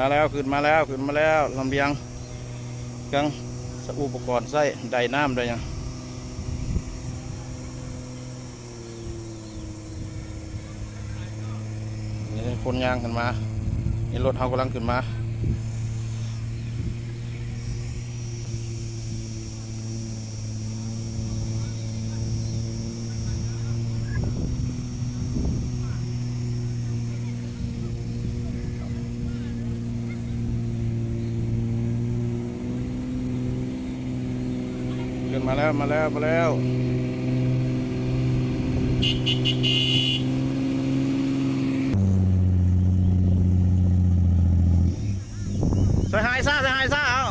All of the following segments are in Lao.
ມາແລ້ວ ຂຶ້ນມາແລ້ວ ຂຶ້ນມາແລ້ວ ລຳລຽງ ເຄື່ອງ ອຸປະກອນໃຊ້ ໄດນ້ຳໄດຫຍັງ. ນີ້ຄົນຍ່າງຂຶ້ນມາ ນີ້ລົດເຮົາກຳລັງຂຶ້ນມາ. ຂຶ້ນມາແລ້ວ ມາແລ້ວ ມາແລ້ວ. ໃສ່ຫາຍຊະ ໃສ່ຫາຍຊະ ເອົາ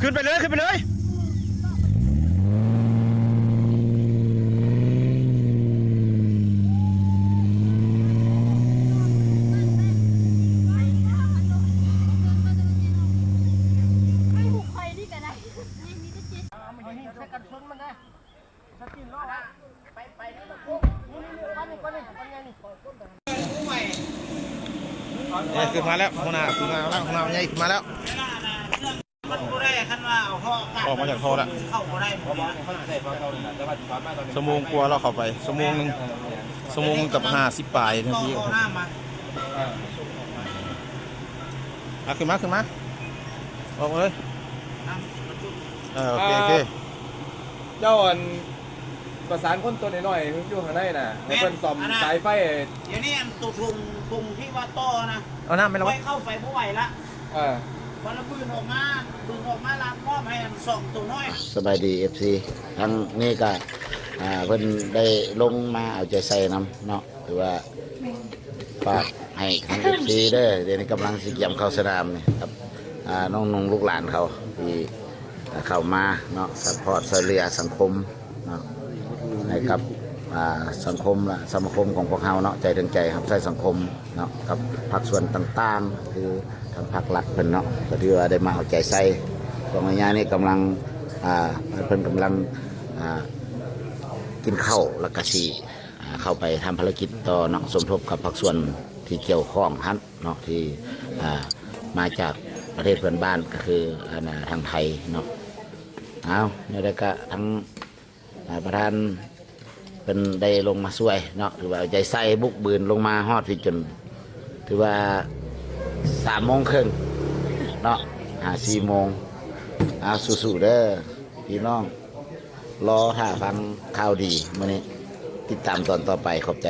ຂຶ້ນໄປເລີຍ ຂຶ້ນໄປເລີຍ. ນີ້ຂຶ້ນມາແລ້ວ ຫົວໜ້າຂຶ້ນມາແລ້ວ ຫົວໜ້າໃຫຍ່ຂຶ້ນມາແລ້ວ ມັນບໍ່ໄດ້ ຄັນວ່າເອົາເຫາະ ອອກມາຈາກທໍ່ແລ້ວ ເຂົ້າບໍ່ໄດ້ ຊົ່ວໂມງກວ່າແລ້ວເຂົ້າໄປ ຊົ່ວໂມງໜຶ່ງ ຊົ່ວໂມງໜຶ່ງກັບຫ້າສິບປາຍນາທີ. ອ່ະ ຂຶ້ນມາ ຂຶ້ນມາ ອອກມາເລີຍ ເອີ ໂອເຄ ໂອເຄ. ເຈົ້າ ອັນ ປະສານຄົນຕົວນ້ອຍໆ ຢູ່ຂ້າງໃນນະ ໃຫ້ເພິ່ນສ້ອມສາຍໄຟ. ດຽວນີ້ອັນໂຕທຸງ ທຸງທີ່ວ່າຕໍ່ນະ ເອົານ້ຳໄປແລ້ວ ຂ້ອຍເຂົ້າໄປບໍ່ໄຫວລະ. ເອີ ເພິ່ນລະບືນອອກມາ ບືນອອກມາລາບມອບໃຫ້ອັນສອງໂຕນ້ອຍ. ສະບາຍດີ ເອັຟຊີ ທາງນີ້ກະ ອ່າ ເພິ່ນໄດ້ລົງມາເອົາໃຈໃສ່ນຳເນາະ ຖືວ່າ ຝາກໃຫ້ທາງເອັຟຊີເດີ ດຽວນີ້ກຳລັງຊິກຽມເຂົ້າສະໜາມນີ້ ກັບ ອ່າ ນ້ອງນຸ່ງລູກຫຼານເຂົາ ທີ່ເຂົ້າມາເນາະ ຊັບພອດຊ່ວຍເຫຼືອສັງຄົມເນາະ ໃຫ້ກັບ ອ່າ ສັງຄົມ ແລະ ສະມາຄົມຂອງພວກເຮົາເນາະ ໃຈເຖິງໃຈຮັບໃຊ້ສັງຄົມເນາະ ກັບພາກສ່ວນຕ່າງໆ ຄືທາງພາກລັດເພິ່ນເນາະ ກໍຖືວ່າໄດ້ມາເອົາໃຈໃສ່. ຊ່ວງໄລຍະນີ້ກຳລັງ ອ່າ ເພິ່ນກຳລັງ ອ່າ ກິນເຂົ້າ ແລ້ວກະຊິ ອ່າ ເຂົ້າໄປທຳພາລະກິດຕໍ່ເນາະ ສົມທົບກັບພາກສ່ວນທີ່ກ່ຽວຂ້ອງຫັ້ນເນາະ ທີ່ ອ່າ ມາຈາກປະເທດເພື່ອນບ້ານ ກໍຄື ອັນ ທາງໄທເນາະ. ເອົາ ແນວໃດກະທາງ ອ່າ ປະທານເພິ່ນໄດ້ລົງມາຊ່ວຍເນາະ ຖືວ່າເອົາໃຈໃສ່ບຸກບືນລົງມາຮອດພີ້ຈົນ ຖືວ່າສາມໂມງເຄິ່ງເນາະ ຫາສີ່ໂມງ. ເອົາ ສູ້ໆເດີພີ່ນ້ອງ ລໍຖ້າຟັງຂ່າວດີມື້ນີ້ ຕິດຕາມຕອນຕໍ່ໄປ ຂອບໃຈ.